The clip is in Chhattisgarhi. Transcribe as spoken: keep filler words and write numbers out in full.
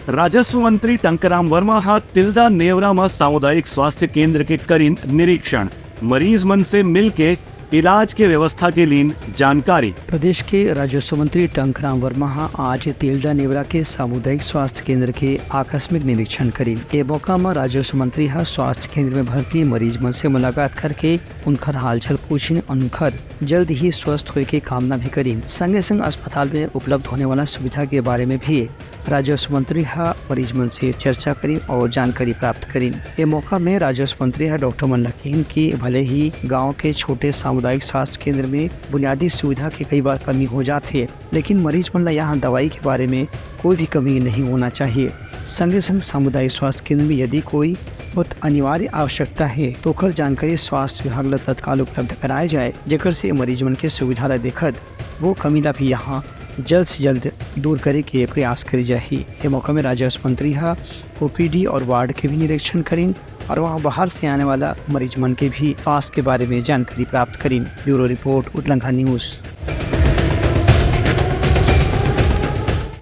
राजस्व मंत्री टंकराम वर्मा ह तिल्दा नेवरा म सामुदायिक स्वास्थ्य केंद्र के करिन निरीक्षण, मरीज मन से मिलके इलाज के व्यवस्था के लीन जानकारी। प्रदेश के राजस्व मंत्री टंकराम वर्मा ह आज तिल्दा नेवरा के सामुदायिक स्वास्थ्य केंद्र के आकस्मिक निरीक्षण करिन। ए मौका म राजस्व मंत्री ह स्वास्थ्य केंद्र में भर्ती मरीज मन से मुलाकात करके उनकर हालचाल पूछिन, उनकर जल्द ही स्वस्थ होए के कामना भी करिन। संगे संग अस्पताल में उपलब्ध होने वाला सुविधा के बारे में भी राजस्व मंत्री ह मरीज मन से चर्चा करिन और जानकारी प्राप्त करिन। ए मौका में राजस्व मंत्री ह डॉक्टर मन ल किहिन कि भले ही गांव के छोटे सामुदायिक स्वास्थ्य केंद्र में बुनियादी सुविधा के कई बार कमी हो जाथे, लेकिन मरीज मन ल यहाँ दवाई के बारे में कोई भी कमी नहीं होना चाहिए। संगे संग सामुदायिक स्वास्थ्य केंद्र में यदि कोई बहुत अनिवार्य आवश्यकता है, तो ओकर जानकारी स्वास्थ्य विभाग ल तत्काल उपलब्ध कराए जाए, जेकर से मरीज मन के सुविधा ल देखत वो कमी ला भी यहाँ जल्द से जल्द दूर करे के प्रयास करे जाही। ये मौका में राजस्व मंत्री ह ओपीडी और वार्ड के भी निरीक्षण करिन और वहाँ बाहर से आने वाला मरीज मन के भी स्वास्थ्य के बारे में जानकारी प्राप्त करिन। Bureau report, Utlangha news.